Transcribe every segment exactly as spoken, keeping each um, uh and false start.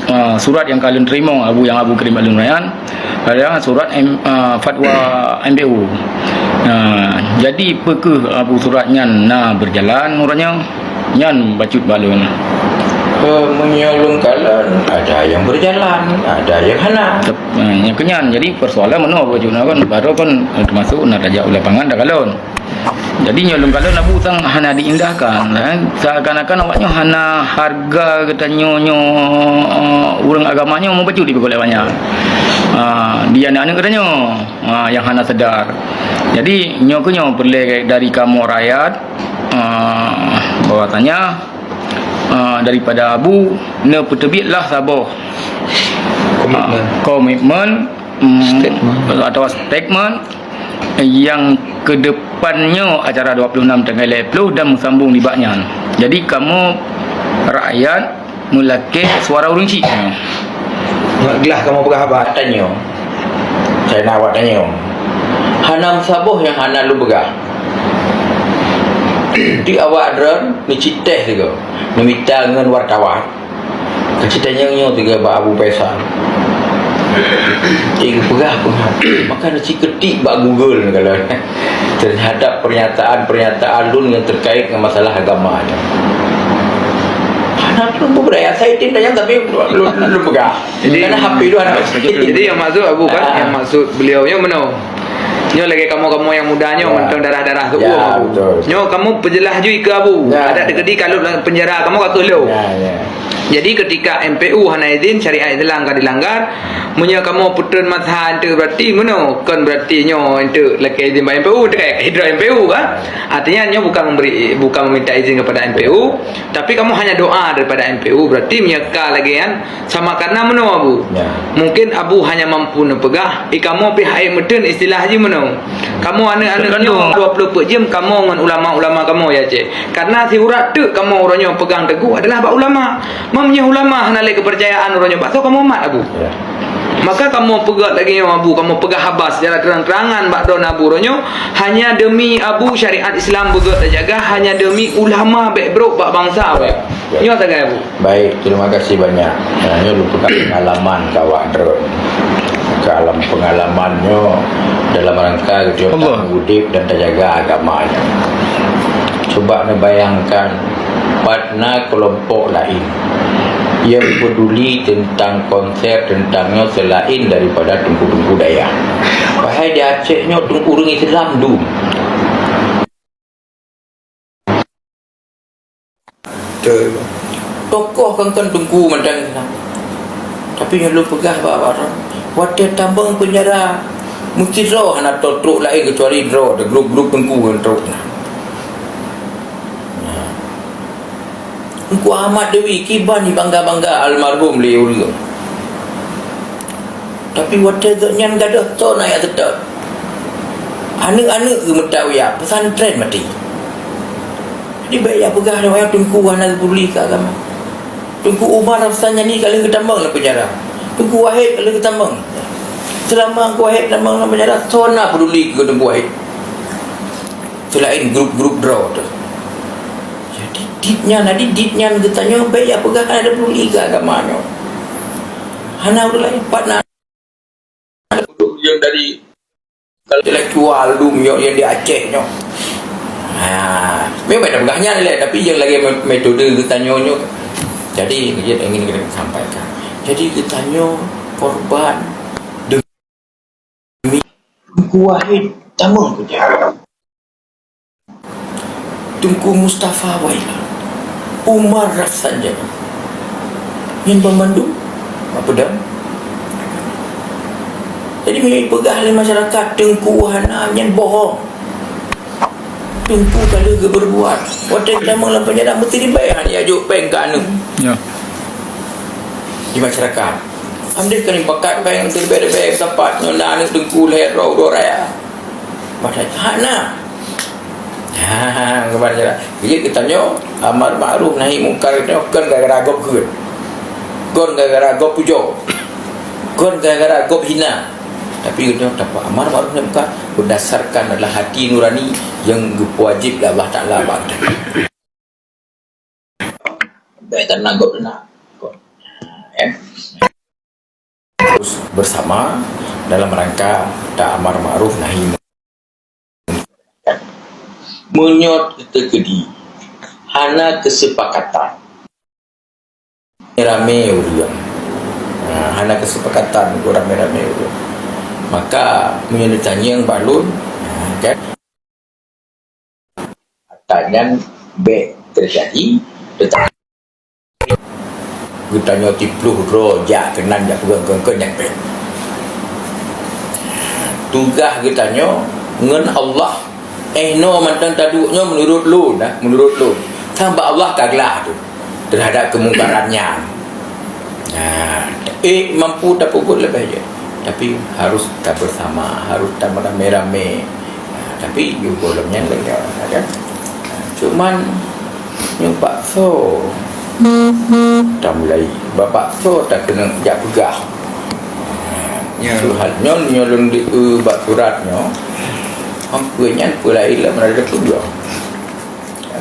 Ah, surat nyang ka lôn teurimong Abu, nyang Abu kirém bak lôn nyan adalah surat M-, ah, fatwa M P U. Ah, jadi peu kheueh Abu surat nyan na beujalan uroe nyoe? Nyan bacut bak lôn. Eh, meunyoe lôn kalon, ada nyang beujalan, ada nyang hana. Tep-, ah, nyang keunyan. Jadi persoalan meunoe bacut na kan, baru kan, eh, teumasuk na tajak u lapangan takalon. Jadi nyoe lôn kalon Abu sang hana diindahkan, eh. Seakan-akan awaknyoe hana harga geutanyoe nyoe, eh, ureuëng agama nyoe mubacut dipeugot lé awaknyan. Ah, di aneuk-aneuk geutanyoe, ah, nyang hana sadar. Jadi nyoe keuh nyoe peureulée dari kamoe rakyat, ah, bahwasanya, ah, daripada Abu neupeuteubiet lah saboh, ah, komitmen, mm, atawa statement yang kedepan nyoe acara dua puluh enam tanggai lhée ploh dan meusambung nibak nyan. Jadi kamoe rakyat meulakée suara ureuëng chik. Ngat glah kamoe peugah haba tanyoe. Saya nak awak tanyoe. Hana meusaboh nyang hana lôn peugah. Di awak droen neucit teh sigoe, neumita ngon wartawan. Keuci tanyong nyoe tiga bak Abu Faisal. Tiga peugah, peugah. Maka neuci ketik bak Google ni kalau terhadap pernyataan-pernyataan lôn yang terkait dengan masalah agama ni. Hana pun beberapa saya tim tanyong tapi lôn, lôn peugah. Jadi, karena H P tu ada. Jadi yang maksud Abu kan, ah, yang maksud beliau yang mana? Nyoe lagi kamu-kamu yang muda nyoe, ya, mantong darah-darah tu. Ya, betul. Nyoe kamu pejelas jui ke Abu. Ya. Ada terjadi kalau dalam penjara kamu kata lo. Ya, ya. Jadi ketika M P U hana izin, syariat Islam ka dilanggar, meunyoe kamoe peutrön masa enteuk berarti meunoe, kon berarti nyoe enteuk lakée izin bak M P U, enteuk ka hidra M P U kan? Artinya nyoe bukan memberi, bukan meminta izin kepada M P U, tapi kamoe hanya doa daripada M P U, berarti meunyoe ka lagée nyan sama karena meunoe Abu. Ya. Mungkin Abu hanya mampu neupeugah, eh, kamoe pih hai meuteun istilah jih meunoe. Kamoe aneuk-aneuk nyoe dua puluh peuet jeuem kamoe ngon ulama-ulama kamoe ya cek. Karena si urat teuk kamoe uroe nyoe pegang teguh adalah bak ulama. Meunyoe ulama hana lé keupercayaan uroe nyoe, bak soe kamoe mat, Abu? Ya. Maka kamoe peugah lagée nyoe, Abu, kamoe peugah haba secara terang-terangan bak droen Abu uroe nyoe, hanya demi Abu syariat Islam beugét tajaga, hanya demi ulama bék brok bak bansa. Ya. Ya. Nyoe sagai, Abu. Baik, terima kasih banyak. Nah, nyoe merupakan pengalaman kawak droen. Dalam pengalaman nyoe dalam rangka geutanyoe Allah. Udép dan tajaga agama nyoe. Cuba neubayangkan, pat na kelompok lain yang peduli tentang konsep tentang nyoe selain daripada teungku-teungku dayah. Padahai di Aceh nyoe teungku ureuëng Islam dum. Betul. Tokoh kan, kan teungku mantong Islam. Tapi nyang lôn peugah bak awak droen, watée tamong peunjara, meusti droe hana trok laén keucuali droe, grup-grup teungku ngon trok na. Teungku Ahmad Dewi kiban jibangga-bangga almarhum lé ureuëng. Tapi watée geuhnyan gadôh thon ayat seutôt, aneuk-aneuk geuh meuta uyak, pesantren maté. Jadi bék jak peugah lé wayang teungku hana geupeduli keu agama. Teungku Umar Rafsanjani ka lheueh geutamong lam peunjara. Teungku Wahid ka lheueh geutamong. Seulama Teungku Wahid tamong lam peunjara, soe na peduli keu Teungku Wahid? Seulaén grup-grup droe teuh. Jadi, dit nyan, jadi dit nyan geutanyoe bék jak peugah hana peduli keu agama nyoe. Hana ureuëng laén pat na. Yang dari intelektual dum nyoe yang di Aceh nyoe. Ha, memang dah peugah nyan lé, tapi yang lagi me-, metode geutanyoe nyoe. Jadi, saya ingin kita sampaikan. Jadi, geutanyoe korban demi Teungku Wahid tamong peunjara. Teungku Mustafa Waila, Umar Rafsanjani, nyan banmandum bak peudong. Jadi, meunyoe peugah lé masyarakat teungku hana, nyan bohong. Teungku ka lheueh geubeurbuat. Watée tamong lam peunjara, meusti ribée hana jok péng keu aneuk. Ya. Di masyarakat. Amdeh keuneuk pakat péng teubée-teubée sapat ngon aneuk teungku lhée droe uroe raya. Padahai hana. Ha, keuban jalan. Jadi geutanyoe amar makruf nahi mungkar geutanyoe kon gara-gara gob kheun. Kon gara-gara gob pujoe. Kon gara-gara gob hina. Tapi geutanyoe tapeugah amar makruf nahi mungkar berdasarkan adalah hati nurani yang geupeuwajéb lé Allah Taala bak geutanyoe. Bék tanang gob teunak. Kon. Terus bersama dalam rangka tak amar ma'ruf nahi. Meunyoe teukeudi hana keusepakatan, ramé ureuëng. Ha, hana keusepakatan ramé-ramé ureuëng. Maka meunyoe neutanyong bak lôn, ha, kan? Ata nyan bék teujadi, teutapi geutanyoe tiploh droe jak keunan jak peugah keu-keu nyan bék. Tugaih geutanyoe ngon Allah, eh, noe mantong taduek nyoe meunurot lôn, nah, meunurot lôn. Sang bak Allah ka glah tu terhadap keumungkaran nyan. Nah, eh, mampu tapeubuet leubeh jeuet. Tapi harus tabeusama, harus taramé-ramé. Nah, tapi yue gohlom nyan lagée, kan? Cuman, nyoe bakso tamulai, bak bakso takeuneuk jak peugah. Ya. Tuhan, nyoe, nyoe lôn di, eh, bak surat nyoe, ampeue nyan peulaén lam rada peugah.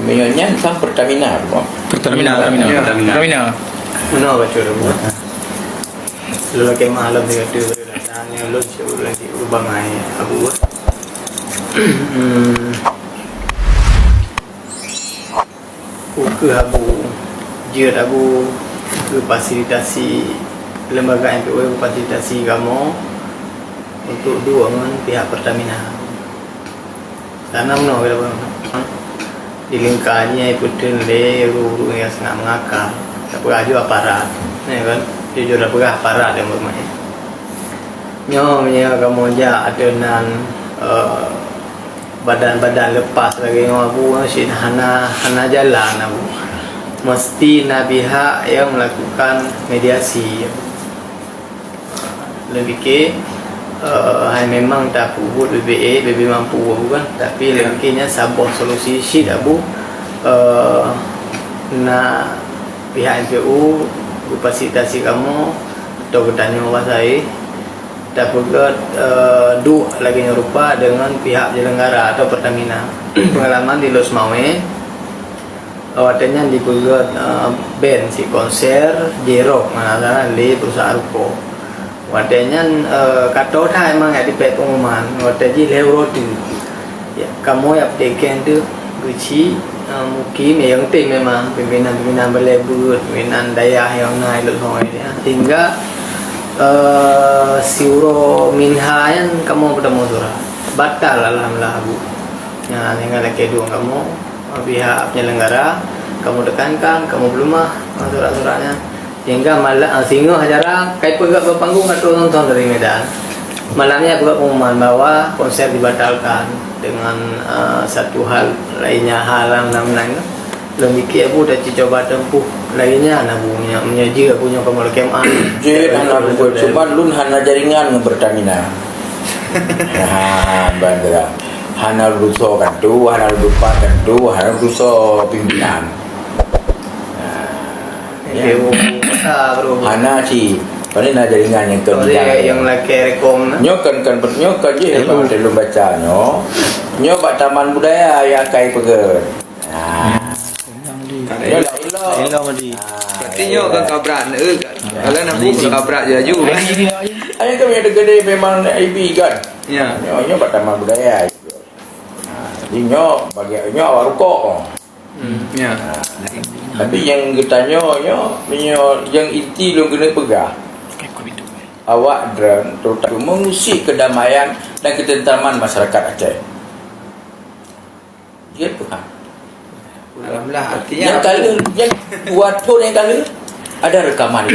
Meunyoe nyan sang Pertamina, bukan? Pertamina, Pertamina. Ya. Pertamina. Pertamina. Meunoe baca dah buat. Lelaki malam dia tu datang, nyoe lôn cek ureuëng di ureuëng bangai, Abu. Hmm. Ukeue Abu, jeuet Abu keu fasilitasi, lembaga M P O keu fasilitasi kamoe untuk duek ngon pihak Pertamina. Karena meunoe, di lingka nyan ipeutheun lé ureuëng-ureuëng nyang sangat meungakal. Tapeugah ju aparat, ya kan? Jujur tapeugah aparat nyang beureumaén. Nyoe meunyoe kamoe jak ateueh nan, eh, badan-badan lepas lagée nyoe, Abu, cit hana, hana jalan, Abu. Mesti na pihak nyang melakukan mediasi, Abu. Lôn pike, eh, hai memang tapeubuet B B A, B B mampu, Abu, kan. Tapi lôn pike nyan saboh solusi cit, Abu. Eh, na pihak M P U geufasilitasi kamoe atau geutanyoe bahasa, eh, tapeugét, eh, duek lagée nyoe rupa deungon pihak penyelenggara atau Pertamina. Peungalaman di Lhokseumawe, watée nyan dipeugét, eh, band si konser J-Rock, na, na, lé perusahaan rukok. Watée nyan, eh, ka tô that memang jak dipék pengumuman, watée jih lhée uroe teuk. Ya, kamoe jak peutikeng teuk, geuchik, eh, mukim, ya, nyang tem memang pimpinan-pimpinan balai beuet, pimpinan dayah nyang na ilot hoi, ya. Sehingga, eh, siuroe Minha nyan kamoe peutamong surat. Batal, alhamdulillah, Abu. Nah, sehingga lakée duek kamoe, eh, pihak penyelenggara, kamoe tekankan, kamoe peuleumah, eh, surat-surat nyan. Sehingga malam, ah, singoh acara kai peugah bak panggung ka trok nonton dari Medan. Malamnya peugah pengumuman bahwa konser dibatalkan dengan, ah, satu hal lainnya, hal yang lain-lain. Lôn pike Abu dah cuba tempuh lainnya, nah, Abu, meunyoe, meunyoe jeuet Abu nyoe kamoe lakée meu'ah. Jeuet hana Abu buet, cuma lôn hana jaringan ngon Pertamina. Ha, bandera. Hana lôn tusoe kanto, hana lôn tupat kanto, hana lôn tusoe pimpinan. Ha. Ya. Dia buku besar, bro. Hana cit. Paling na jaringan nyang keu. Oh, dia yang lakée rekom na. Nyoe kan, kan, nyoe kan jih. Ilmu. Bak lôn baca nyoe. Nyoe bak Taman Budaya nyang kai peugét. Nah. Nyoe lah ilok. Ilok tadi. Berarti nyoe kan kabrak, eh, kalau nak buka kabrak laju kan. Ayah kami ada gede memang I B kan. Ya. Nyoe, nyoe bak Taman Budaya. Nah, jadi nyoe bagi nyoe awak rukok. Hmm, ya. Nah, tapi nyang geutanyoe nyoe, nyoe nyang inti lôn keuneuk peugah. Awak droen terutama mengusik kedamaian dan ketentraman masyarakat Aceh. Jeuet peugah. Alhamdulillah, artinya nyang ka lheueh, nyang dua thon nyang ka lheueh, ada rekaman.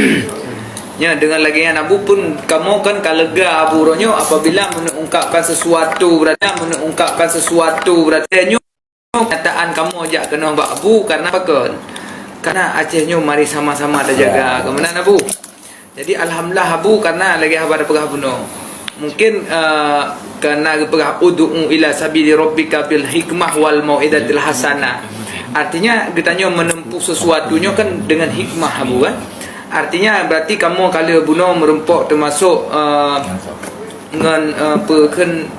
Ya, dengan lagée nyan Abu pun kamoe kan ka lega Abu uroe nyoe apabila meuneungkapkan sesuatu berarti, meuneungkapkan sesuatu berarti nyoe kenyataan kamoe jak keunoe bak Abu karena apa kon? Karena Aceh nyoe mari sama-sama tajaga. Ya. Kemudian Abu. Jadi alhamdulillah Abu karena lagée haba tapeugah bunoe. Mungkin, eh, karena geupeugah ud'u ila sabili rabbika bil hikmah wal mau'izatil hasanah. Artinya geutanyoe menempuh sesuatu nyoe kan dengan hikmah Abu kan. Artinya berarti kamoe ka lheueh bunoe meureumpok termasuk, eh, ngon, eh, peukheun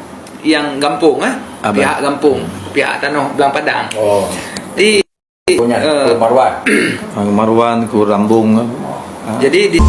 nyang gampông, eh? Apa? Pihak gampông, pihak tanoh Blang Padang. Oh. Di, Punya, eh, Marwan. Marwan, Kurambung. Jadi di